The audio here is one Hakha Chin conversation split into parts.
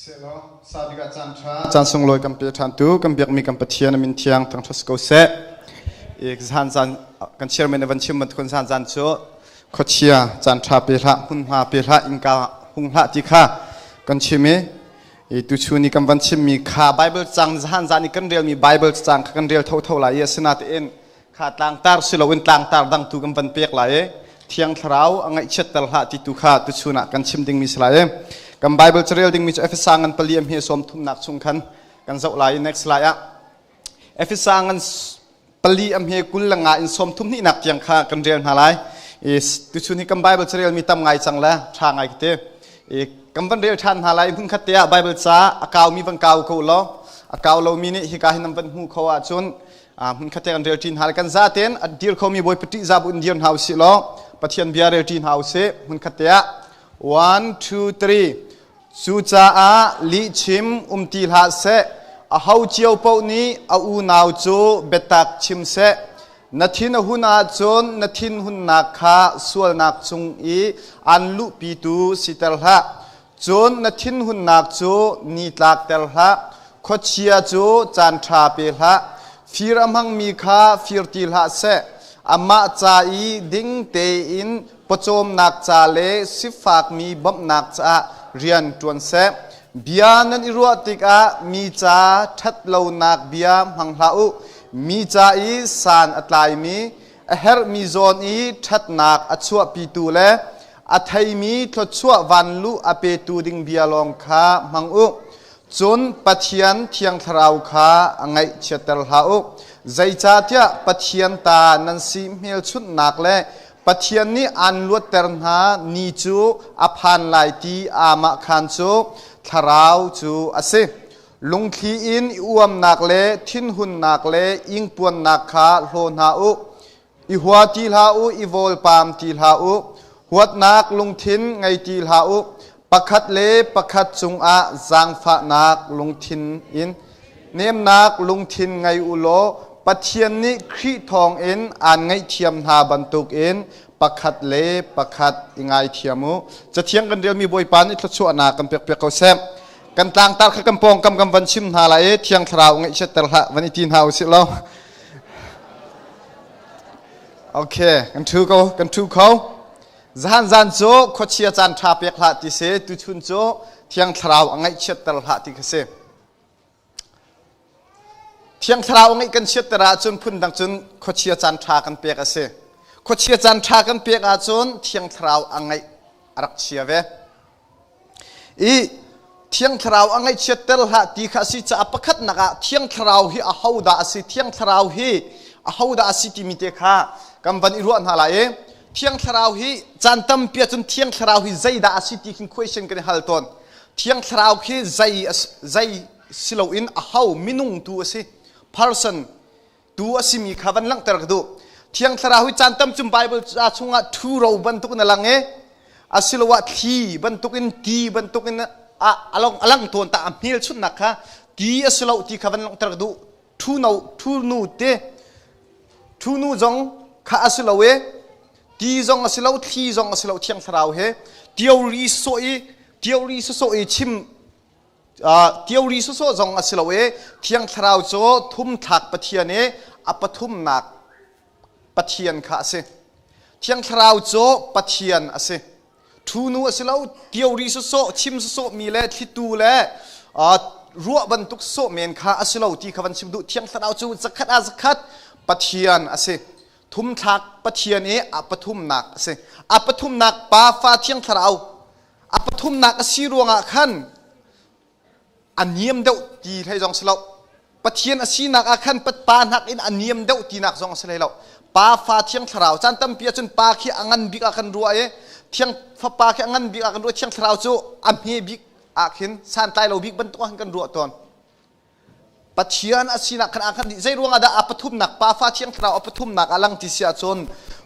Sehlaw sabik ah caan ṭha caan sunglawi kan pe ṭhan tu kan biakmi kan Pathian a min thiang thangṭhat si ko seh. I zan zan kan chairman a van chim bantuk zan zan cu khuachia caan ṭha pe hlah hmunhma pe hlah innka hung hlah ti kha kan chim i i tuchun i kan van chimmi kha Bible cang zan zan i kan relmi Bible cang kha kan rel thotho lai i asinatein kha tlangtar si loin tlangtar dang tu kan van pek lai i Thiang Thlarau a ngaihchiatter hlah ti tu kha tuchun ah kan chim dingmi si lai i kan Bible carel dingmi cu Efesa ngan pali a hme sawm thumnak chung khan kan zoh lai i next lai ah Efesa ngan pali a hme kul le nga in sawm thum hnihnak tiang kha kan rel hna lai i tuchun hi kan Bible carel mi tam ngai cang le tha ngai te i kan van rel ṭhan hna lai hmun khat te ah Bible ca a kau mi van kau ko law a kau lomi nih hika hin nan van hmu kho ahcun hmun khat te kan rel ṭi hna kan zaten a dir khomi bawi pati za bu in dir hna usih law Pathian bia rel ṭi hna usih hmun khat te ah one two three. Cucaah lihchim um ti hlah seh, aho cio paoh nih a unau cu biatak chim seh. Na thin a hun ahcun na thinhunnak kha sualnak cung i aan luhpitu siter hlah. Cun na thinhunnak cu ni tlakter hlah. Khuachia cu caanṭha pe hlah. Fir a hmangmi kha fir ti hlah seh. Amah ca i ding tein pawcawmnak ca le sifakmi bawmhnak caah rian ṭuan seh. Bia nan i ruah tikah mi ca ṭhatlonak bia hmang hlah u. Mi ca i san a tlaimi, a herhmi zawn i ṭhatnak a chuahpitu le a theimi thluachuah vanluh a petu ding bia lawng kha hmang u. Cun Pathian Thiang Thlarau kha a ngaihchiatter hlah u. Zeicahtiah Pathian ta nan si hmelchunhnak le Pathian nih aan luatter hna ni cu a phan lai ti aamahkhan cu Thlarau cu a si. Lungthli in i uamnak le thinhunnak le ingpuannak kha hlaw hna u. I hua ti hlah u, i vawlpam ti hlah u. Huatnak lungthin ngei ti hlah u. Pakhat le pakhat cungah zaangfahnak lungthin in nemnak lungthin ngei u law Pathian nih Khrih thawngin aan ngaihthiam hna bantukin pakhat le pakhat i ngaithiam u. Cathiang kan relmi Bawipa nih thluachuahnak kan pekpiak ko seh. Kan tlangtar kha kan pawngkam kan van chim hna lai i Thiang Thlarau ngaihchiatter hlah van i ti hna usih law. Okay, kan ṭhu ko, kan ṭhu kho. Zahan zan cu khuachia caan ṭha pek hlah ti si, tuchun cu Thiang Thlarau a ngaihchiatter hlah ti kha si. Thiang Thlarau ngeih kan chiatter ahcun phundang cun khuachia caan ṭha kan pek a si. Khuachia caan ṭha kan pek ahcun Thiang Thlarau a ngeih a rak chia ve. I Thiang Thlarau a ngaihchiatter hlah ti kha a si caah pakhatnak ah Thiang Thlarau hi ahodah a si, Thiang Thlarau hi ahodah a si timi te kha kan van i ruah hna lai i Thiang Thlarau hi caan tampi ahcun Thiang Thlarau hi zeidah a si ti khin question kan i hal tawn. Thiang Thlarau khi zei zei si loin aho minung tu a si, person tu a simi kha van langhter ka duh. Thiang Thlarau hi caan tam cum Bible ca chungah ṭhuro bantuk in a lang i asiloah thli bantukin ti bantukin a a lang tawn ta a hmelchunhnak kha ti a si lo ti kha van langhter ka duh. Ṭhuno ṭhunu te ṭhunu zong kha a si lo i ti zong a si lo thli zong a si lo Thiang Thlarau he theory sawh i theory sawsawh i chim theory sawsawh zong a si lo i Thiang Thlarau cu thumthlak Pathian i a pathumnak Pathian kha a si. Thiang Thlarau cu Pathian a si. Ṭhunu a si lo, theory sawsawh, chim sawsawh mi le thlitu le ruah bantuk sawh men kha a si lo ti kha van chim duh. Thiang Thlarau cu zakhat ah zakhat Pathian a si. Thumthlak Pathian i a pathumnak a si. A pathumnak Pa, Fa, Thiang Thlarau A pathumnak a si ruangah khan a niam deuh ti hlei zong si lo. Pathian a sinak ah khan pa hnak in a niam deuh tinak zong a si hlei lo. Pa fa thiang thlarau caan tampi ahcun pa khi a ngan bik ah kan ruah i thiang fapa khi a ngan bik ah kan ruah thiang thlarau cu a hme bik ah khin santlai lo bik bantuk ah khan kan ruah tawn. Pathian a sinak khan aa khan dih. Zei ruangah dah a pathumnak Pa Fa Thiang Thlarau a pathumnak ah lang ti si ahcun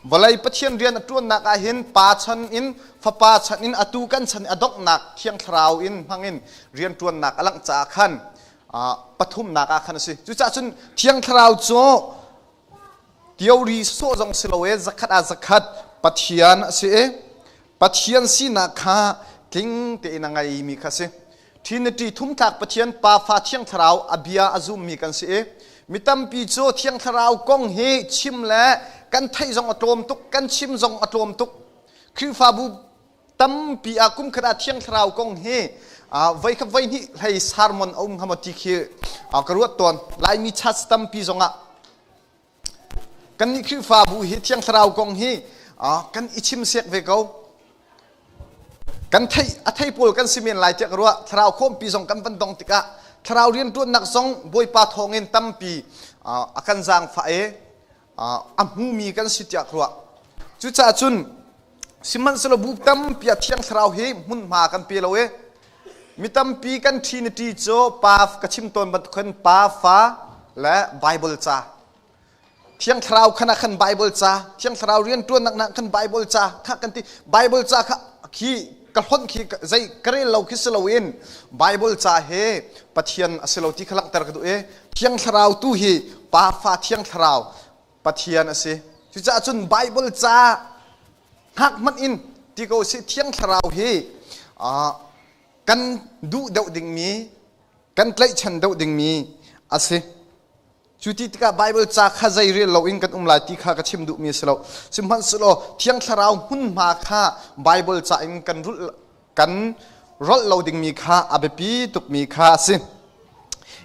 vawlei Pathian rian a ṭuannak ah hin Pa chan in Fapa chan in atu kan chan a donghnak Thiang Thlarau in hmangin rian ṭuannak a langh caah khan pathumnak ah khan a si. Cucaah cun Thiang Thlarau cu theory sawh zong si lo e zakhat ah zakhat Pathian a si i Pathian sinak kha tling tein a ngeimi kha a si. Trinity thumtlak Pathian Pa Fa Thiang Thlarau a bia a zummi kan si i mi tampi cu Thiang Thlarau kong hi chim le kan theih zong a tlawm tuk, kan chim zong a tlawm tuk. Khrihfabu tampi ah kumkhat ah Thiang Thlarau kong hi voi khat voi hnih hlei sermon a um hnga maw ti khi ka ruat tawn. Laimi church tampi zongah Kannih Khrihfabu hi Thiang Thlarau kong hi kan i chim sek ve ko. Kan theih a thei pawl kan si men lai tiah ka ruah. Thlarau khawmpi zong kan van dong tikah Thlarau rianṭuannak zong Bawipa thawngin tampi a kan zaangfah i a hmumi kan si tiah ka ruah. Cucaah cun sihmanhsehlaw bu tampi ah Thiang Thlarau hi hmunhma kan pe lo i mi tampi kan Trinity cu pa ka chim tawn bantuk khan Pa, Fa le Bible ca. Thiang Thlarau khan ah khan Bible ca, Thiang Thlarau rianṭuannak nak khan Bible ca kha kan ti. Bible ca kha khi ka hlonh khi zei ka rel lo khi si loin Bible ca he Pathian a si lo ti kha langhter ka duh i Thiang Thlarau tu hi Pa, Fa, Thiang Thlarau Pathian a si. Cucaah cun Bible ca hngak hmanh in ti ko sih Thiang Thlarau hi kan duh deuh dingmi, kan tlaihchan deuh dingmi a si. Cu ti tikah Bible ca kha zei rel loin kan um lai ti kha ka chim duhmi a si lo. Sihmanhsehlaw Thiang Thlarau hmunhma kha Bible ca in kan rulh kan rolh lo dingmi kha a biapi tukmi kha a si.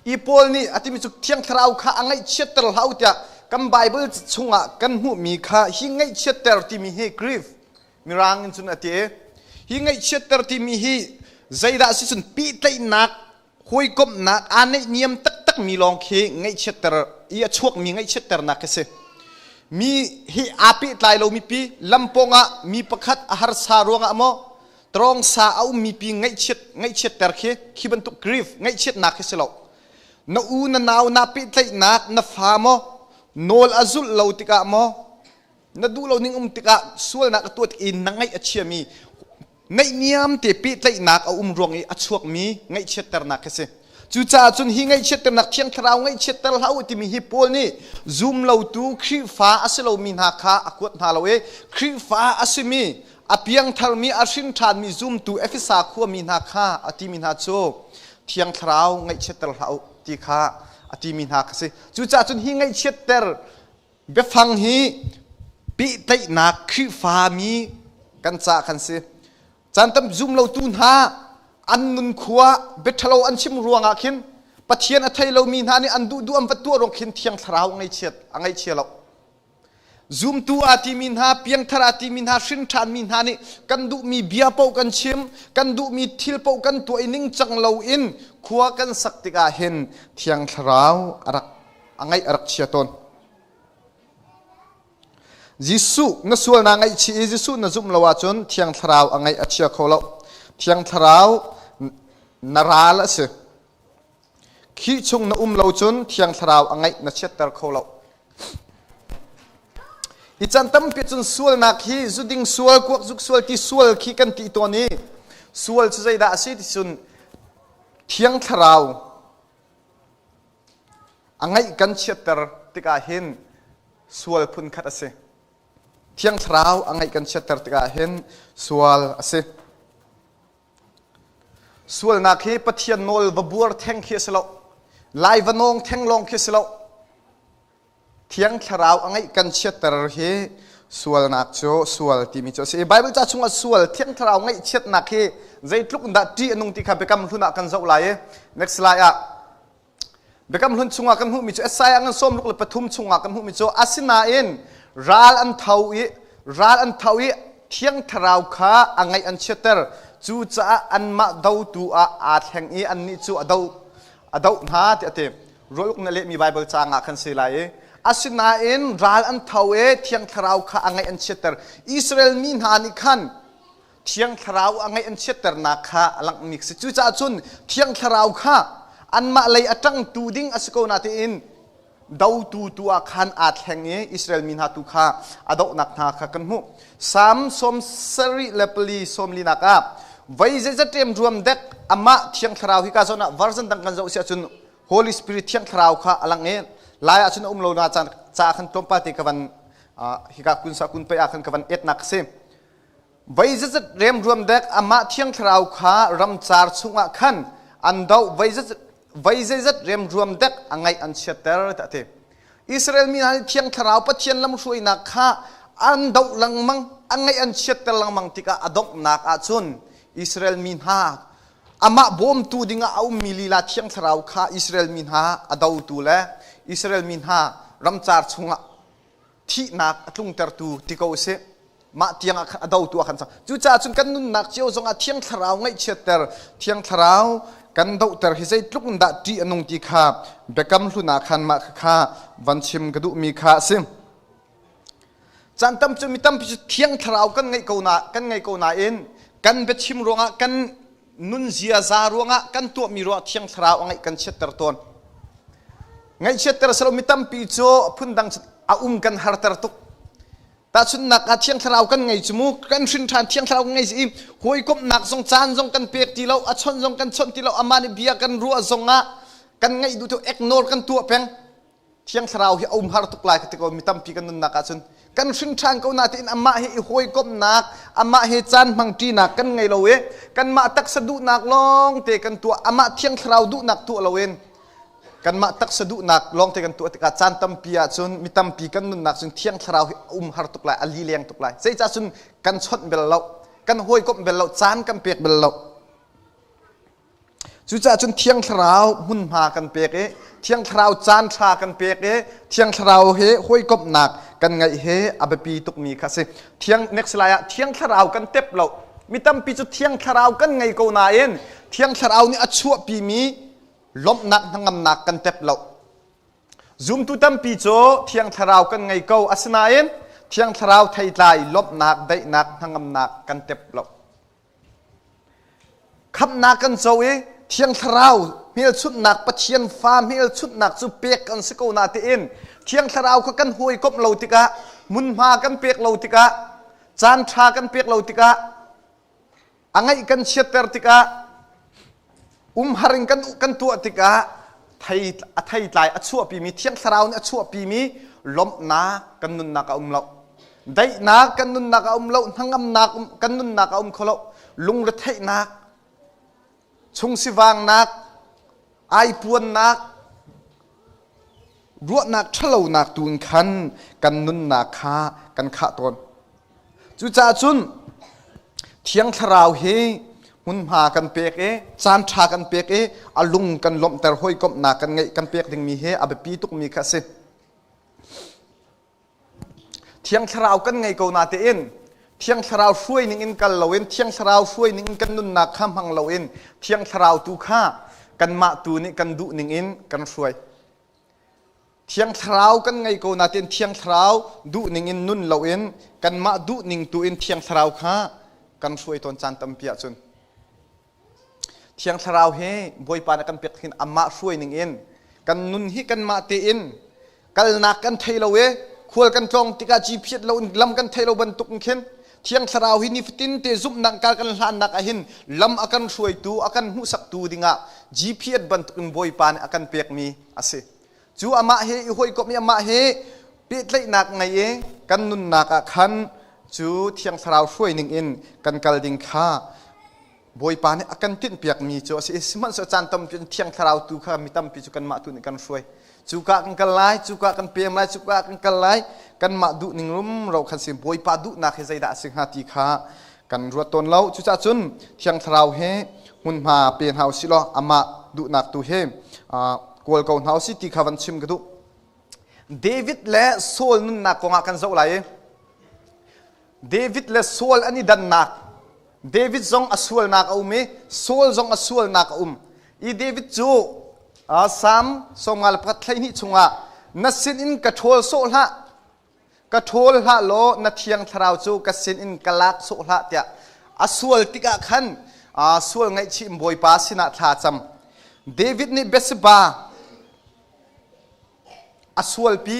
I Paul nih a timi cu Thiang Thlarau kha a ngaihchiatter hlah u tiah kan Bible chungah kan hmuhmi kha hi ngaihchiatter timi hi grief mirang in cun a ti. Hi ngaihchiatter timi hi zeidah si cun pehtlaihnak hawikomhnak aa neihniam taktakmi lawng khi ngaihchiatter i a chuakmi ngaihchiatternak khi si. Mi hi aa pehtlai lomi pi lampawng ah mi pakhat a harsa ruangah maw tawngsa a ummi pi ngaihchiat ngaihchiatter khi khi bantuk grief ngaihchiatnak khi si lo. Na u na nau naa pehtlaihnak na fa maw nawl a zulh lo tikah maw na duh lo ning um tikah sualnak a tuah tik i na ngaih a chiami naihniam te pehtlaihnak a um ruang i a chuakmi ngaihchiatternak khi si. Cucaah cun hi ngaihchiatternak Thiang Thlarau ngaihchiatter hlah u timi hi Paul nih zum lotu Khrihfa a si lomi hna kha a kuat hna lo i Khrihfa a simi a piangtharmi a hrin ṭhanmi zumtu Efesa khuami hna kha a timi hna cu Thiang Thlarau ngaihchiatter hlah u ti kha a timi hna kha si. Cucaah cun hi ngaihchiatter Biafang hi pehtlaihnak Khrihfami kan ca kan si. Caan tam zum lotu hna an nunkhua biaṭhalo an chim ruangah khin Pathian a thei lomi hna nih an duhduh an va tuah ruang khin Thiang Thlarau ngaihchiat a ngaihchia lo. Zumtu aa timi hna, piangthar aa timi hna, hrin ṭhanmi hna nih kan duhmi bia paoh kan chim, kan duhmi thil paoh kan tuah i ningcang loin khua kan sak tikah hin Thiang Thlarau a rak a ngaih a rak chia tawn. Jesuh na sualnak ngaihchih i Jesuh na zumh lo ahcun Thiang Thlarau a ngaih a chia kho lo. Thiang Thlarau na ral a si. Khi chung na um lo cun Thiang Thlarau a ngaih na chiatter kho lo. Hi chan tampi cun sualnak hi zuding sual, kuakzuk sual ti sual khi kan ti tawn i sual cu zeidah a si ti cun Thiang Thlarau A ngaih kan chiatter tikah hin sual phun khat a si. Thiang Thlarau a ngaih kan chiatter tikah hin sual a si. Sualnak hi Pathian nawl va buar theng khi a si lo. Lai va nawng theng lawng khi a si lo. Thiang Thlarau a ngeih kan chiatter hi sualnak cu sual timi cu a si. Bible ca chungah sual Thiang Thlarau ngaihchiatnak hi zeitluk in dah ṭih a nung ti kha Biakam Hlun ah kan zoh lai i next slide ah Biakam Hlun chungah kan hmuhmi cu Isaiah ngan 63 chungah kan hmuhmi cu asinain ral an tho i ral an tho i Thiang Thlarau kha a ngaih an chiatter cucaah anmah dotu ah aa thleng i annih cu a do a doh hna tiah a ti. Rualuk na lehmi Baibal caang ah khan si lai i asinain ral an tho i Thiang Thlarau kha a ngaih an chiatter. Israel mi hna nih khan Thiang Thlarau a ngaih an chiatternak kha a langhmi a si. Cucaah cun Thiang Thlarau kha anmah lei a ṭangtu ding a si ko natein dotu tu ah khan aa thleng i Israel mi hna tu kha a dohnak hna kha kan hmuh. Salm 74 sawmlinak ah voi zeizat ṭemruam dek amah Thiang Thlarau hi ka zawn ah version dang kan zoh si ahcun Holy Spirit Thiang Thlarau kha a lang i lai ahcun a um lo na caan ca khan tlawmpal te ka van hika kun sa kun pei ah khan ka van etnak a si. Voi zeizat remruam dek amah Thiang Thlarau kha ramcar chungah khan An doh voi zeizat remruam dek a ngaih an chiatter tiah a ti. Israel mi hna nih Thiang Thlarau Pathian lamhruainak kha an doh lengmang, a ngaih an chiatter lengmang tikah a donghnak ahcun Israel mi hna amah bawmtu dingah a ummi lila Thiang Thlarau kha Israel mi hna a dotu le Israel mi hna ramcar chungah thihnak a tlungtertu ti ko usih. Mah tiang ah a dotu ah khan cang. Cucaah cun kan nunnak cio zongah Thiang Thlarau ngaihchiatter, Thiang Thlarau kan dohter hi zeitluk in dah ṭih a nung ti kha biakam hlun ah khan mah kha van chim ka duhmi kha a si. Caan tam cu mi tampi cu Thiang Thlarau kan ngeih ko na kan ngei ko nain kan biachim ruangah kan nun ziaza ruangah kan tuahmi ruangah Thiang Thlarau a ngeih kan chiatter tawn. Ngaihchiatter selo mi tampi cu phundang a um kan harter tuk. Tahchunhnak ah Thiang Thlarau kan ngei cu mu, kan hrin ṭhan Thiang Thlarau kan ngei i hawikomhnak zong caan zong kan pek ti lo, a chawnh zong kan chawnh ti lo, amah nih bia kan ruah zong ah kan ngaih duh tu ignore kan tuah peng. Thiang Thlarau hi a um har tuk lai ka ti ko mi tampi kan nunnak ahcun kan hrin ṭhan ko na tiin amah he i hawikomhnak, amah he caan hmangṭinak kan ngei lo i kanmah taksa duhnak lawng te kan tuah, amah Thiang Thlarau duhnak tuah loin Kanmah taksa duhnak lawngte kan tuah tikah caan tampi ahcun mi tampi kan nunnak cun Thiang Thlarau hi a um har tuk lai, a lileng tuk lai. Zeicah cun kan chawnh bel lo, kan hawikomh bel lo, caan kan pek bel lo. Cucaah cun Thiang Thlarau hmunhma kan pek i Thiang Thlarau caan ṭha kan pek i Thiang Thlarau he hawikomhnak kan ngeih he a biapi tukmi kha a si. Thiang next lai ah Thiang Thlarau kan tep lo. Mi tampi cu Thiang Thlarau kan ngei ko nain Thiang Thlarau nih a chuahpimi lawmhnak hnangamnak kan tep lo. Zumtu tampi cu Thiang Thlarau kan ngei ko asinain Thiang Thlarau theitlai lawmhnak daihnak hnangamnak kan tep lo. Khamhnak kan co i Thiang Thlarau hmelchunhnak Pathian fa hmelchunhnak cu pek kan si ko na tiin Thiang Thlarau kha kan hawikomh lo tikah hmunhma kan pek lo tikah caan ṭha kan pek lo tikah A ngaih kan chiatter tikah umhar in kan kan tuah tikah thei a theitlai a chuahpimi Thiang Thlarau nih a chuahpimi lawmhnak kan nunnak a um lo. Daihnak kan nunnak a um lo, hnangamnak kan nunnak a um kho lo. Lungretheihnak, chungsivangnak, aipuannak, ruahnak ṭhalonak tu in khan kan nunnak kha kan khah tawn. Cucaah cun Thiang Thlarau hi hmunhma kan pek i caan ṭha kan pek i a lung kan lawmhter hawikomhnak kan ngeih kan pek dingmi hi a biapi tukmi kha a si. Thiang Thlarau kan ngei ko natein Thiang Thlarau hruai ning in kal loin Thiang Thlarau hruai ning in kan nunnak kha hmang loin Thiang Thlarau tu kha kanmah tu nih kan duh ning in kan hruai. Thiang Thlarau kan ngei ko natein Thiang Thlarau duh ning in nun loin kanmah duh ning tu in Thiang Thlarau kha kan hruai tawn caan tampi ahcun. Thiang Thlarau hi Bawipa nih a kan pek hin amah hruai ning in kan nun hi kanmah tein kalnak kan thei lo i khual kan tlawng tikah ci phiat lo in lam kan thei lo bantuk in khin Thiang Thlarau hi nifatin te zumhnak kal kan hlannak ah hin lam a kan hruaitu a kan hmuhsaktu dingah GPS bantuk in Bawipa nih a kan pekmi a si. Cu amah he i hawikomh i amah he pehtlaihnak ngei i kan nunnak ah khan cu Thiang Thlarau hruai ning in kan kal ding kha Bawipa nih a kan tinhpiakmi cu a si. Sihmanhsehlaw caan tampi in Thiang Thlarau tu kha mi tampi cu kanmah tu nih kan hruai. Cuka kan kal lai, cuka kan pem lai, cuka kan kal lai. Kanmah duh ning rumro khan si Bawipa duhnak hi zeidah a si hnga ti kha kan ruat tawn lo. Cucaah cun Thiang Thlarau he hmunhma pe hna usih law amah duhnak tu hi kawl ko hna usih ti kha van chim ka duh. David le Saul nunnak kongah kan zoh lai i David le Saul an i dannak David zong a sualnak a um i Saul zong a sualnak a um i David cu Salm 51 12 chungah na sin in ka ṭhawl sawh hlah ka ṭhawl hlah law na thiang thlarau cu ka sin in ka lak sawh hlah tiah a sual tikah khan sual ngaihchih in Bawipa sinah thla cam David nih Bathsheba a sualpi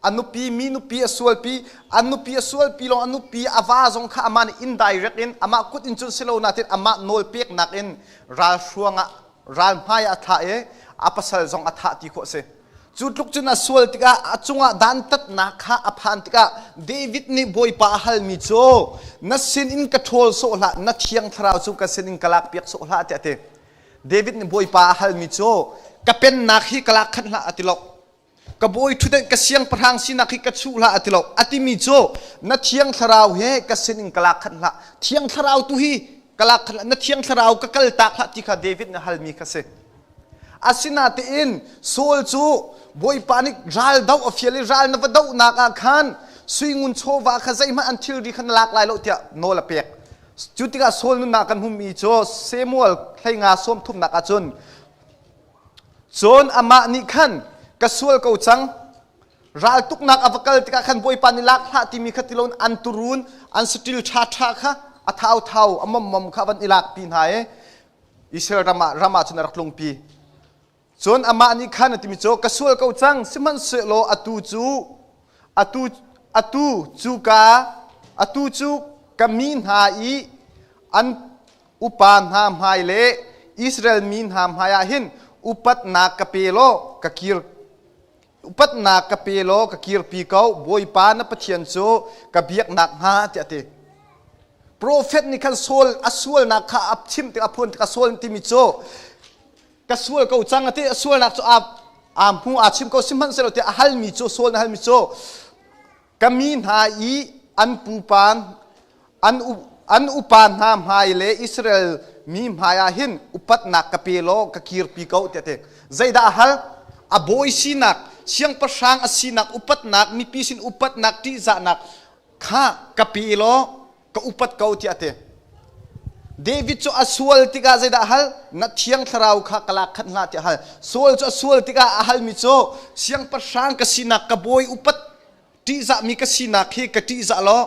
A nupi mi nupi a sualpi, a nupi a sualpi lawng a nupi a va zong kha amah nih indirect in amah kut in cun si lo natin amah nawl peknak in ral hruang ah ral hmai ah a thah i a pasal zong a thah ti khawh a si. Cu tluk cun a sual tikah a cungah dantatnak kha a phan tikah David nih Bawipa a halmi cu na sinin ka ṭhawl sawh hlah, na thiang thlarau cu ka sinin ka lakpiak sawh hlah tiah a ti. David nih Bawipa a halmi cu ka pennak hi ka lak khanh hlah a ti lo. Ka bawi ṭhutdenh ka siangpahrang sinak hi ka chuh hlah a ti lo. A timi cu na thiang thlarau he ka sinin ka lak khanh hlah. Thiang thlarau tu hi ka lak khanh hlah. Na thiang thlarau ka kaltak hlah ti kha David nih a halmi kha si. Asinain Saul cu Bawipa nih ral doh a fial i ral na va dohnak ah khan sui ngun chawva kha zeihmanh an thilri kha na lak lai lo tiah nawl a pek. Cu tikah Saul nunnak kan hmuhmi cu Samuel hleinga sawm thumnak ah cun cun amah nih khan ka sual ko cang raltuknak a va kal tikah khan Bawipa nih lak hlah timi kha ti loin an turun an saṭil ṭhaṭha kha a thauthau a mommom kha a van i lakpi hna i Israel ram ah ram ah cun a rak tlungpi. Cun amah nih khan a timi cu ka sual ko cang sihmanhsehlaw atu cu atu atu cu ka atu cu ka mi hna i an upa hna hmai le Israel mi hna hmai ah hin upatnak ka pe law ka kir upatnak ka pe law ka kirpi ko Bawipa na Pathian cu ka biaknak hnga tiah a ti. Profet nih khan Saul a sualnak kha a chimh tik a phuan tik a sual timi cu ka sual ko cang a ti a sualnak cu aa aa hmu aa chim ko sihmanhsehlaw tiah a halmi cu Saul na halmi cu ka mi hna i an pupa an an upa hna hmai le Israel mi hmai ah hin upatnak ka pe law ka kirpi ko tiah ti zeidah a hal a bawi sinak siangpahrang a sinak upatnak mipi sin upatnak ṭihzahnak kha ka pe law ka upat ko tiah a ti. David cu a sual tikah zeidah a hal? Na thiang thlarau kha ka lak khanh hlah tiah a hal. Saul cu a sual tikah a halmi cu siangpahrang ka sinak ka bawi upat ṭihzahmi ka sinak hi ka ṭihzah law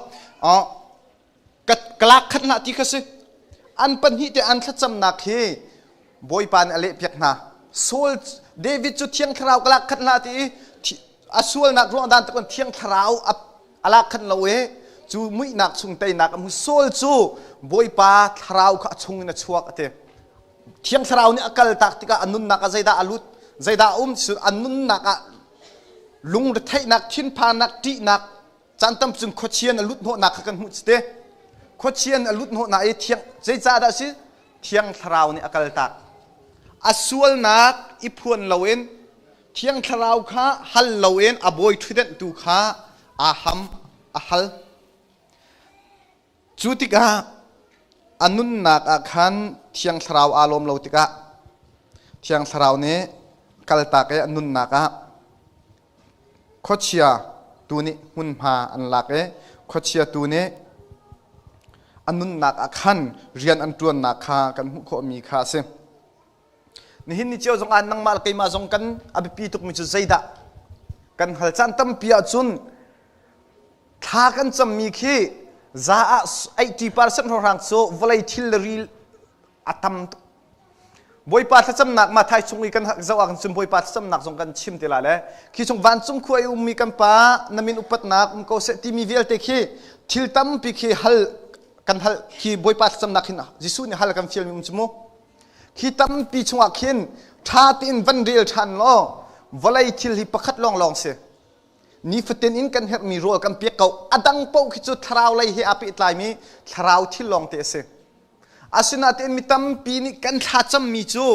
ka lak khanh hlah ti kha si. An pahnih te an thlacamnak hi Bawipa nih a lehpiak hna. Saul David cu thiang thlarau ka lak khanh hlah ti i a sualnak ruang dan takon thiang thlarau a lak khanh lo i cu muihnak chung teinak a hmu. Saul cu Bawipa thlarau kha a chung in a chuak a ti. Thiang thlarau nih a kal tak tikah a nunnak ah zeidah a lut, zeidah a um a nunnak ah lungretheihnak, thinphannak, ṭihnak caan tam cun khuachian a lut hnawhnak kha kan hmuh te khuachian a lut hnawhnak i thiang zeicah dah si thiang thlarau nih a kaltak a sualnak i phuan loin thiang thlarau kha hal loin a bawi ṭhutdenh tu kha aa ham a hal Cu tikah a nunnak ah khan Thiang Thlarau aa lawm lo tikah Thiang Thlarau nih kaltak i a nunnak ah khuachia tu nih hmunhma an lak i khuachia tu nih a nunnak ah khan rian an ṭuannak kha kan hmuh khawhmi kha a si. Nihin ni cio zongah nangmah le keimah zong kan a biapi tukmi cu zeidah kan hal caan tampi ahcun Thla kan cammi khi za ah 80% hrawnghrang cu vawlei thil le ri a tam tuk. Bawipa thlacamnak Mathai chung i kan zoh ah cun Bawipa thlacamnak zong kan chim te la le khi chung vancung khua i ummi kan pa na min upatnak um ko seh timi vialte khi thil tampi khi hal kan hal khi Bawipa thlacamnak hin Jesuh nih hal kan fialmi um cu mu khi tampi chungah khin ṭha tein van rel ṭhan law vawlei thil hi pakhat lawnglawng si Nifatin in kan herhmi rawl kan pek ko. A dang paoh khi cu thlarau lei he aa pehtlaimi thlarau thil lawngte a si. Asinain mi tampi nih kan thlacammi cu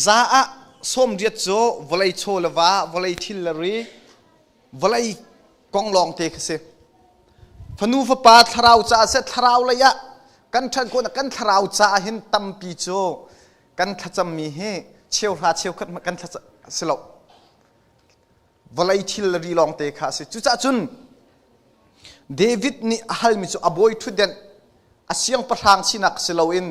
za ah sawmriat cu vawlei chaw le va, vawlei thil le ri, vawlei kong lawngte khi si. Fanu fapa thlarau caah seh thlarau lei ah kan ṭhan khawhnak kan thlarau caah hin tampi cu kan thlacammi hi cheuhra cheukhat kan thlacam si lo. Vawlei thil le ri lawngte kha a si. Cucaah cun David nih a halmi cu a bawi ṭhutdenh a siangpahrang sinak si loin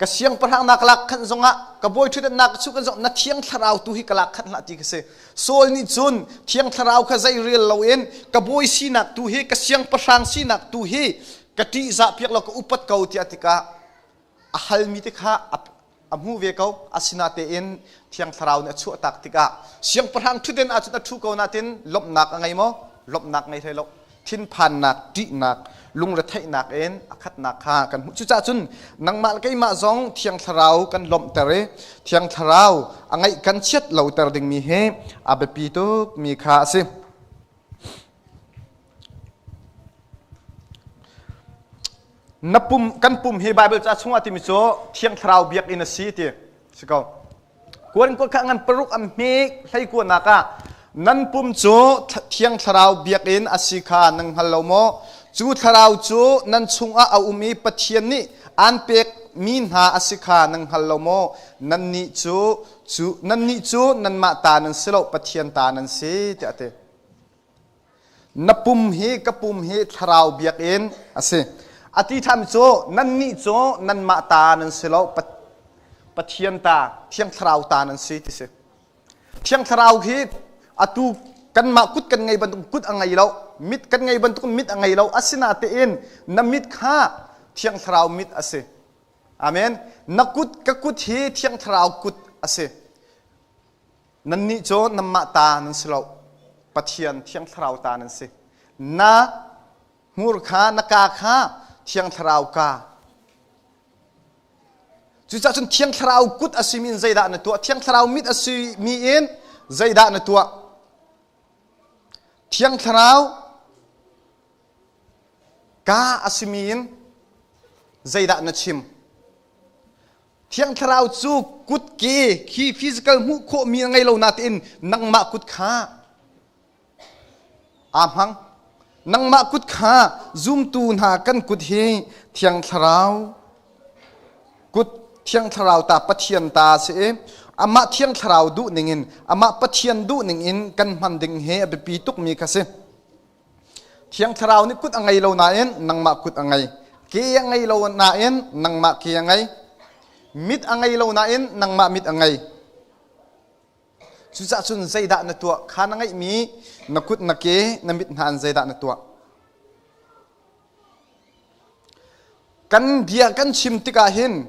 ka siangpahrang nak lak khan zongah ka bawi ṭhutdenh nak chu kan zong na thiang thlarau tu hi ka lak khan hlah ti ka si. Saul nih cun thiang thlarau kha zei rel loin ka bawi sinak tu hi ka siangpahrang sinak tu hi ka ṭihzah piak law ka upat ko tiah tikah a halmi te kha a hmu ve ko asinatein thiang thlarau nih a chuahtak tikah siangpahrang ṭhutden ahcun a ṭhu ko natin lawmhnak a ngei maw lawmhnak ngei hlei lo thinphannak ṭihnak lungretheihnak in a khatnak kha kan hmuh. Cucaah cun nangmah le keimah zong Thiang Thlarau kan lawmhter i Thiang Thlarau a ngaih kan chiat loter dingmi hi a biapi tukmi kha a si. Na pum kan pum hi Bible ca chungah timi cu Thiang Thlarau biakinn a si ti si ko. Kuan kua kha ngan paruk an hme hlei kuanak ah nan pum cu Thiang Thlarau biakinn a si kha nan hngal lo maw? Cu thlarau cu nan chungah a um i Pathian nih aan pekmi hna a si kha nan hngal lo maw? Nannih cu cu nannih cu nanmah ta nan si lo, Pathian ta nan si tiah a ti. Na pum hi ka pum hi thlarau biakinn a si. A ti ṭhan cu nannih cu nanmah ta nan si lo, Pathian ta, Thiang Thlarau ta nan si ti si. Thiang Thlarau hi atu kanmah kut kan ngei bantuk kut a ngei lo, mit kan ngei bantuk mit a ngei lo. Asinain na mit kha Thiang Thlarau mit a si. Amen. Na kut ka kut hi Thiang Thlarau kut a si. Nannih cu nanmah ta nan si lo, Pathian Thiang Thlarau ta nan si. Na hmur kha, na ka kha Thiang Thlarau ka. Cucaah cun Thiang Thlarau kut a simi in zeidah na tuah? Thiang Thlarau mit a simi in zeidah na tuah? Thiang Thlarau ka a simi in zeidah na chim? Thiang Thlarau cu kutke khi physical hmuh khawhmi a ngei lo natein nangmah kut kha aa hmang. Nangmah kut kha zumtu hna kan kut hi Thiang Thlarau kut Thiang Thlarau ta Pathian ta a si i amah Thiang Thlarau duh ningin amah Pathian duh ningin kan hman ding hi a biapi tukmi kha si. Thiang Thlarau nih kut a ngei lo nain nangmah kut a ngei. Ke a ngei lo nain nangmah ke a ngei. Mit a ngei lo nain nangmah mit a ngei. Cucaah cun zeidah na tuah? Kha na ngeihmi na kut na ke na mit hna in zeidah na tuah? Kan bia kan chim tikah hin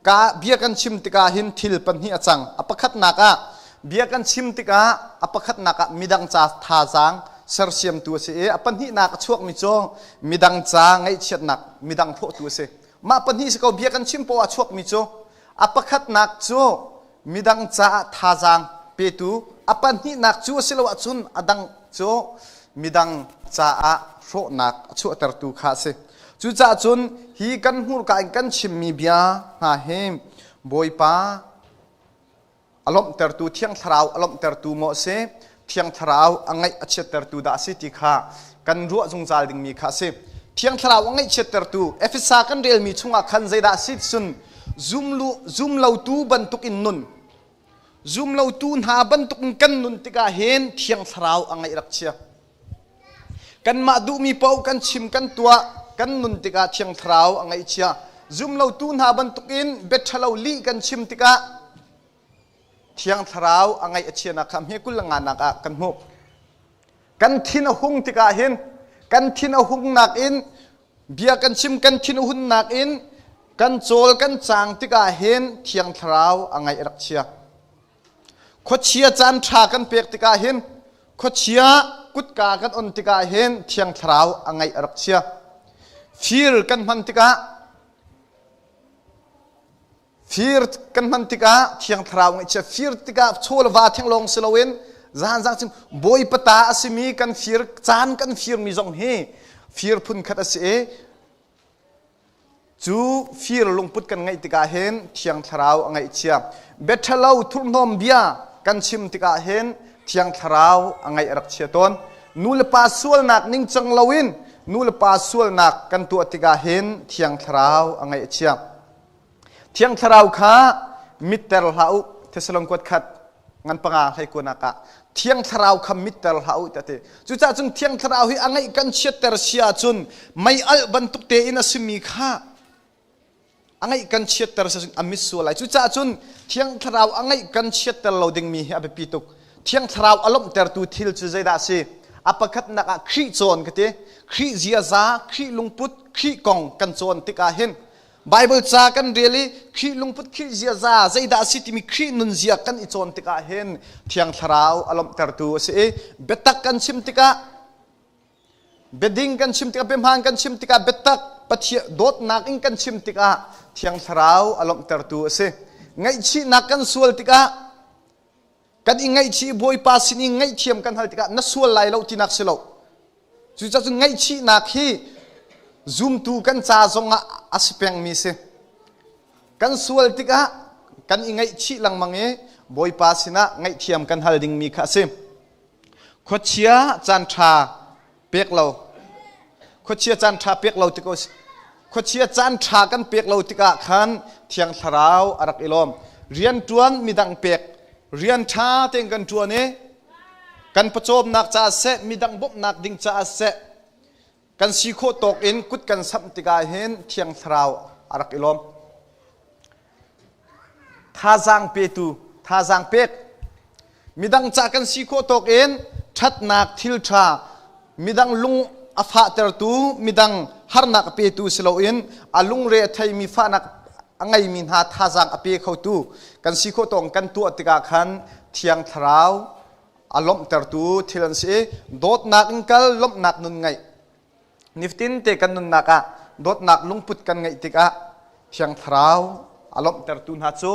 ka bia kan chim tikah hin thil pahnih a cang. A pakhatnak ah bia kan chim tikah a pakhatnak ah midang ca thazaang sersiamtu a si i a pahnihnak a chuakmi cu midang ca ngaihchiatnak midang thawhtu a si. Mah pahnih si ko bia kan chim poah a chuakmi cu a pakhatnak cu midang caah thazaang petu a pahnihnak cu a si lo ahcun a dang cu midang caah hrawhnak a chuahtertu kha a si. Cucaah cun hi kan hmurka in kan chimmi bia hna hi Bawipa a lawmhtertu Thiang Thlarau a lawmhtertu maw a si Thiang Thlarau a ngaih a chiattertu dah a si ti kha kan ruah zungzal dingmi kha a si. Thiang Thlarau a ngaihchiattertu Efesa kan relmi chungah khan zeidah a si cun zumlotu bantukin nun zumlotu hna bantukin kan nun tikah hin Thiang Thlarau a ngaih rak chia. Kanmah duhmi paoh kan chim kan tuah kan nun tikah Thiang Thlarau a ngaihchia. Zumlotu hna bantukin biaṭhalo lih kan chim tikah Thiang Thlarau a ngaih a chianak kha hme kul le nganak ah kan hmuh. Kan thin a hung tikah hin kan thin a hungnak in bia kan chim kan thin a hunnak in kan cawl kan caang tikah hin Thiang Thlarau a ngaih a rak chia. Khuachia caan ṭha kan pek tikah hin khuachia kutka kan on tikah hin Thiang Thlarau a ngaih a rak chia. Fir kan hman tikah Fir kan hman tikah Thiang Thlarau ngaihchia fir tikah chaw le va thenglawng si loin zan zang cun Bawipa ta a simi kan fir caan kan firmi zong hi fir phun khat a si i cu fir lungput kan ngeih tikah hin Thiang Thlarau a ngaihchia. Biaṭhalo thurhnawm bia kan chim tikah hin Thiang Thlarau a ngaih a rak chia tawn. Nu le pa sualnak ningcang loin nu le pa sualnak kan tuah tikah hin Thiang Thlarau a ngaih a chia. Thiang Thlarau kha mitter hlah u. Thessalon kuat khat ngan panga hlei kuanak ah Thiang Thlarau kha mitter hlah u ti. Cucaah cun Thiang Thlarau hi a ngaih kan chiatter si ahcun mei alh bantuk tein a simi kha a ngaih kan chiatter si a mit sual lai. Cucaah cun Thiang Thlarau a ngaih kan chiatter lo dingmi hi a biapi tuk. Thiang Thlarau a lawmhtertu thil cu zeidah a si? A pakhatnak ah Khrih cawn ka ti. Khrih ziaza, Khrih lungput, Khrih kong kan cawn tikah hin Baibal ca kan rel i Khrih lungput Khrih ziaza zeidah a si timi Khrih nunzia kan i cawn tikah hin Thiang Thlarau a lawmhtertu a si i biatak kan chim tikah Biading kan chim tikah, biahmaan kan chim tikah, biatak Pathian dawtnak in kan chim tikah Thiang Thlarau a lawmhtertu a si. Ngaihchihnak kan sual tikah kan i ngaihchih Bawipa sin i ngaihthiam kan hal tikah na sual lai lo tinak si lo. Cucaah cun ngaihchihnak hi zumtu kan ca zongah a si pengmi si. Kan sual tikah kan i ngaihchih lengmang i Bawipa sinah ngaihthiam kan hal dingmi kha a si. Khuachia caan ṭha pek lo. Khuachia caan ṭha pek lo tikah khuachia caan ṭha kan pek lo tikah khan Thiang Thlarau a rak i lawm. Rian ṭuan midang pek. Rian ṭha tein kan ṭuan i kan pawcawmnak caah seh, midang bawmhnak ding caah seh, kan si khawh tawk in kut kan samh tikah hin Thiang Thlarau a rak i lawm. Thazaang petu, thazaang pek. Midang ca kan si khawh tawk in ṭhatnak thil ṭha, midang lung a fahtertu, midang harnak a petu si loin a lungre a theimi fahnak a ngeimi hna thazaang a pe khotu kan si khawh tawk kan tuah tikah khan Thiang Thlarau a lawmhtertu thil an si i dawtnak in kal lawmhnak nun ngeih Nifatin te kan nunnak ah dawtnak lungput kan ngeih tikah Thiang Thlarau a lawmhtertu hna cu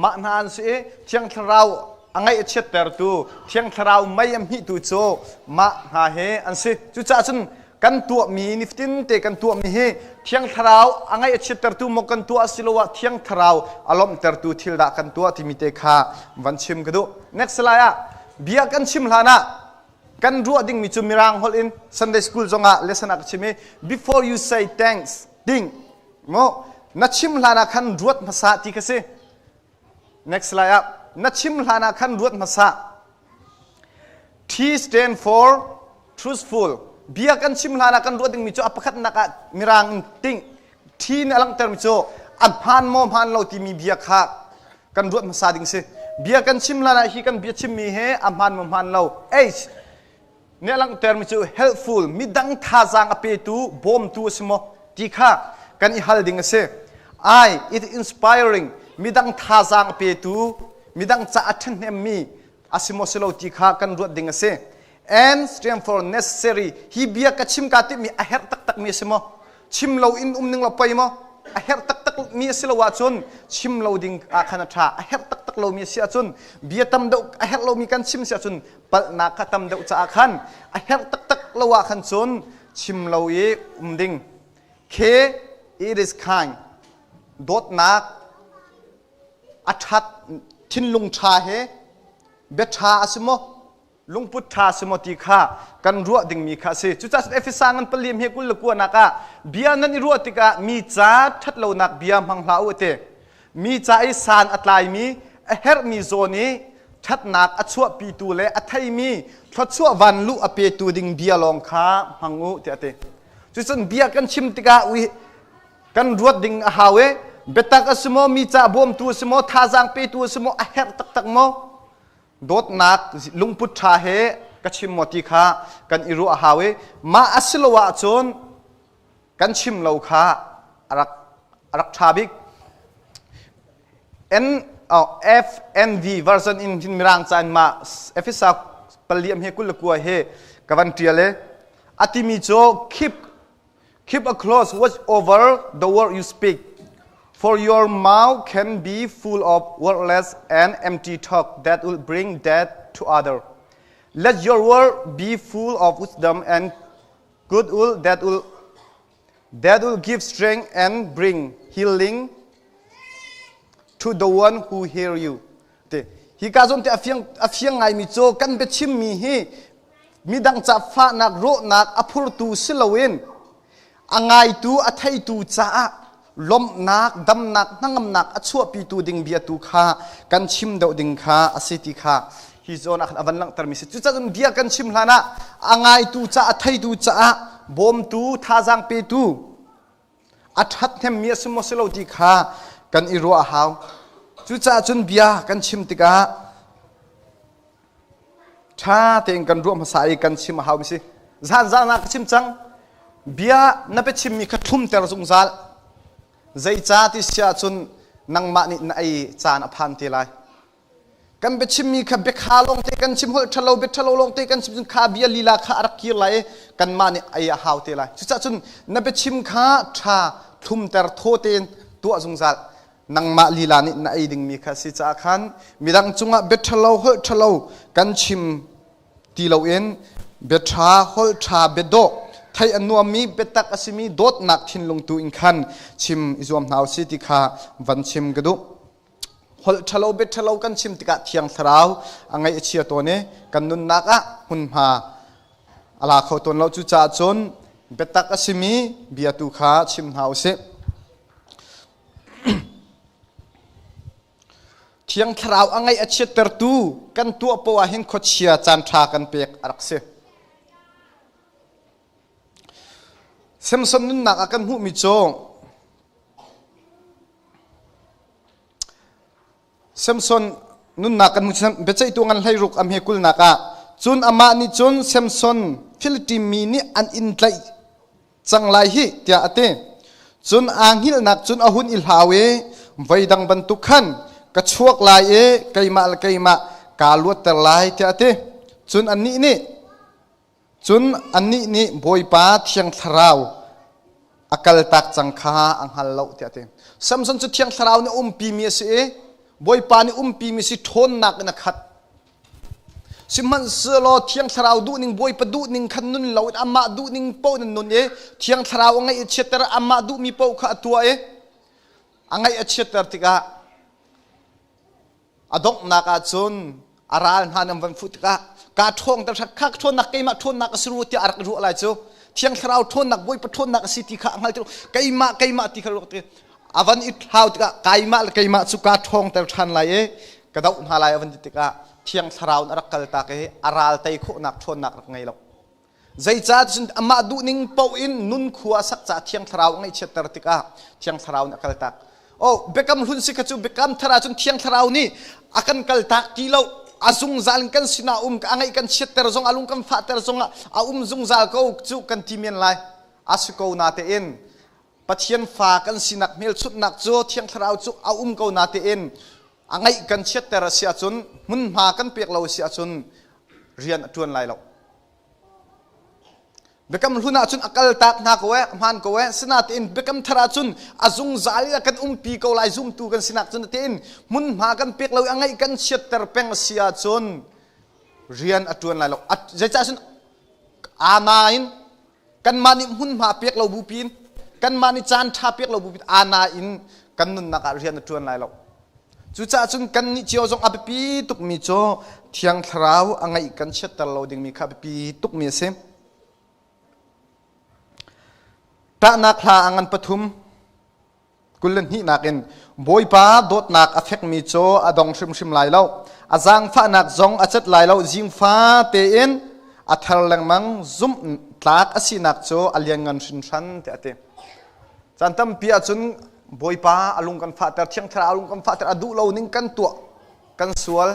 mah hna an si i Thiang Thlarau a ngaih a chiattertu Thiang Thlarau mei a hmihtu cu mah hna hi an si. Cucaah cun kan tuahmi nifatin te kan tuahmi hi Thiang Thlarau a ngaih a chiattertu maw kan tuah asiloah Thiang Thlarau a lawmhtertu thil dah kan tuah timi te kha van chim ka duh. Next slide ah bia kan chim hlan ah kan ruah dingmi cu mirang holh in Sunday school zongah lesson ah ka chim i before you say thanks think mo na chim hlan ah khan ruat hmasa ti kha si next slide ah na chim hlan ah khan ruat hmasa T stand for truthful bia kan chim hlan ah kan ruat dingmi cu a pakhatnak ah mirang in think T nih a langhtermi cu a hmaan maw hmaan lo timi bia kha kan ruat hmasa ding si. Bia kan chim hlan ah hi kan bia chimmi he a hmaan maw hmaan lo. H nih a langhtermi cu helpful midang thazaang a petu bawmtu a si maw ti kha kan i hal ding a si. I it inspiring midang thazaang a petu midang ca a ṭhahnemmi a si maw si lo ti kha kan ruat ding a si. N stand for necessary. Hi bia ka chim ka timi a herh taktak mi a si maw? Chim lo in um ning lo poi maw? A herh taktak mi a si lo ahcun chim lo ding ah khan a ṭha. A herh taktak lo mi a si ahcun bia tam deuh a herh lomi kan chim si ahcun palhnak kha tam deuh caah khan a herh taktak lo ah khan cun chim lo i um ding. K it is kind. Dawtnak a ṭhat thinlung ṭha he bia ṭha a si maw? Lungput ṭha si maw ti kha kan ruah dingmi kha a si. Cucaah Efesa ngan pali he 20 le kuanak ah bia nan i ruah tikah mi ca ṭhatlonak bia hmang hlah u a ti. Mi ca i san a tlaimi, a herhmi zawn i ṭhatnak a chuahpitu le a theimi thluachuah vanluh a petu ding bia lawng kha hmang u tiah a ti. Cucun bia kan chim tikah kan ruat ding a hau i biatak a si maw, mi ca bawmtu a si maw, thazaang petu a si maw, a herh taktak maw? Dawtnak lungput ṭha he ka chim maw ti kha kan i ruah a hau i mah a si lo ahcun kan chim lo kha a rak a rak ṭha bik. N oh, F N V version in hin mirang ca in mah Efesa pali am he 29 he ka van ṭial i a timi cu keep Keep a close watch over the word you speak, for your mouth can be full of worthless and empty talk that will bring death to others. Let your word be full of wisdom and good will that will give strength and bring healing to the one who hear you. Te hi ka zon te a fiang a fiang ngaimi cu kan biachimmi hi midang ca fahnak rawhnak a phurtu si loin a ngaitu a theitu caah lawmhnak damnak hnangamnak a chuahpitu ding bia tu kha kan chim deuh ding kha a si ti kha hi zawn ah khan a van langhtermi si cucaah bia kan chim hlan ah a ngaitu ca a theitu caah bawmtu thazaang petu a ṭhathnemmi a si maw si lo ti kha kan i ruah a hau. Cucaah cun bia kan chim tikah ṭha tein kan ruah hmasa i kan chim a haumi si. Zanzan ah ka chim cang. Bia na biachimmi kha thlumter zungzal. Zeicah ti si ahcun nangmah nih na ei caan a phan te lai. Kan biachimmi kha biakha lawngte kan chim, holh ṭhalo bia ṭhalo lawngte kan chim cun kha bia lila kha a rak kir lai i kanmah nih ei a hau te lai. Cucaah cun na biachim kha ṭha thlumter thaw tein tuah zungzal. Nangmah lila nih na ei dingmi kha a si caah khan midang cungah bia ṭhalo holh ṭhalo kan chim ti loin bia ṭha holh ṭha bia dawh theih a nuammi biatak a simi dawtnak thinlung tu in khan chim i zuam hna usih ti kha van chim ka duh. Holh ṭhalo bia ṭhalo kan chim tikah Thiang Thlarau a ngaih a chia tawn i kan nunnak ah hmunhma a la kho tawn lo. Cucaah cun biatak a simi bia tu kha chim hna usih. Thiang Thlarau a ngaih a chiattertu kan tuah poah hin khuachia caanṭha kan pek a rak si. Samson nunnak ah kan hmuhmi cu Samson nunnak kan hmuh biaceihtu ngan 16 a hme kulnak ah cun amah nih cun Samson Philitin mi nih an in tlaih cang lai hi tiah a ti. Cun aa hngilhnak cun a hun i hlau i voidang bantuk khan ka chuak lai i keimah le keimah kaa luatter lai tiah a ti. Cun annih nih Cun annih nih Bawipa Thiang Thlarau a kaltak cang kha a hngal lo tiah a ti. Samson cu Thiang Thlarau nih umpimi a si i Bawipa nih umpimi si ṭhawnnak in a khat. Sihmanhsehlaw Thiang Thlarau duhning Bawipa duhning khan nun loin amah duhning paoh in nun i Thiang Thlarau a ngaih a chiatter amah duhmi paoh kha a tuah i a ngaih a chiatter tikah A donghnak ah cun a ral hna nan van fuh tikah kaa ṭhawng ter kha ṭhawnnak keimah ṭhawnnak a si rua tiah a rak ruah lai cu. Thiang Thlarau ṭhawnnak Bawipa ṭhawnnak a si ti kha a hngal ti keimah keimah ti kha ruak ti a van i thlau tikah keimah le keimah cu kaa ṭhawng ter ṭhan lai i ka doh hna lai a van ti tikah Thiang Thlarau in a rak kaltak i a ral tei khawhnak ṭhawnnak rak ngei lo. Zeicah cun amah duhning paoh in nun khua a sak caah Thiang Thlarau a ngaihchiatter tikah Thiang Thlarau nih a kaltak. Oh, biakam hlun si kha cu biakam thar ahcun Thiang Thlarau nih a kan kaltak ti lo. A zungzal in kan sinah um, a ngaih kan chiatter zong, a lung kan fahter zongah a um zungzal ko cu kan ti men lai. A si ko natein Pathian fa kan sinak hmelchunhnak cu Thiang Thlarau cu a um ko natein a ngaih kan chiatter a si ahcun hmunhma kan pek lo a si ahcun rian a ṭuan lai lo. Biakam hlun ahcun a kaltak hna ko ee, hmaan ko ee. Sinain biakam thar ahcun a zungzal in a kan umpi ko lai zumtu kan sinak cun tein hmunhma kan pek lo i a ngaih kan chiatter peng a si ahcun rian a ṭuan lai lo. Zeicah cun aa in kanmah nih hmunhma pek lo bupi in kanmah nih caan ṭha pek lo bupi aa in kan nunnak ah rian a ṭuan lai lo. Cucaah cun kannih cio zong a biapi tukmi cu Thiang Thlarau a ngaih kan chiatter lo dingmi kha a biapi tukmi a si. Ṭahnak hla a ngan pathum 22 in Bawipa dawtnak a fekmi cu a dong hrimhrim lai lo. A zaangfahnak zong a cat lai lo. Zingfa tein a thar lengmang zumh tlak a sinak cu a lianngan hringhran tiah a ti. Caan tampi ahcun Bawipa a lung kan fahter, Thiang Thlarau a lung kan fahter, a duh lo ning kan tuah, kan sual,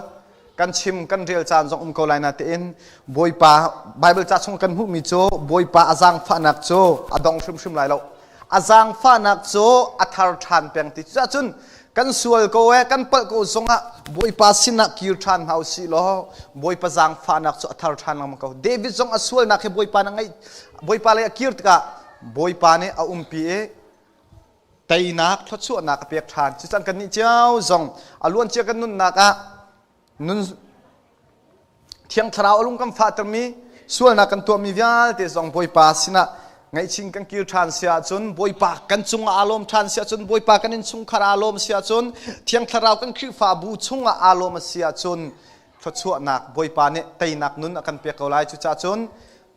kan chim, kan rel caan zong um ko lai na tein Bawipa Bible ca chung kan hmuhmi cu Bawipa a zaangfahnak cu a dong hrimhrim lai lo. A zaangfahnak cu a thar ṭhan peng ti. Cucun kan sual ko e, kan palh ko zongah Bawipa sinah kir ṭhan hna usih law Bawipa zaangfahnak cu a thar ṭhan lengmang ko. David zong a sualnak hi Bawipa na ngaih Bawipa lei a kir tikah Bawipa nih a umpi i teinak thluachuahnak a pek ṭhan. Cucan kannih cio zong a luancia kan nunnak ah nun Thiang Thlarau a lung kan fahtermi sualnak kan tuahmi vialte zong Bawipa sinah ngaihchin kan kir ṭhan si ahcun Bawipa kan cungah aa lawm ṭhan si ahcun Bawipa kan innchungkhar aa lawm si ahcun Thiang Thlarau kan Khrihfabu chungah aa lawm a si ahcun thluachuahnak Bawipa nih teinak nun a kan pek ko lai. Cucaah cun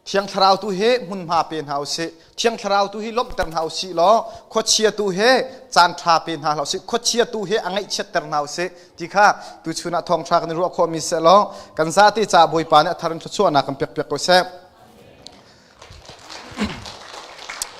Thiang Thlarau tu hi hmunhma pe hna usih. Thiang Thlarau tu hi lawmhter hna usih law khuachia tu hi caan ṭha pe hna hlah usih. Khuachia tu hi a ngaihchiatter hna usih ti kha tuchun ah thawngṭha kan i ruah khawhmi seh law kan zate caah Bawipa nih a thar in thluachuahnak kan pek piak ko seh.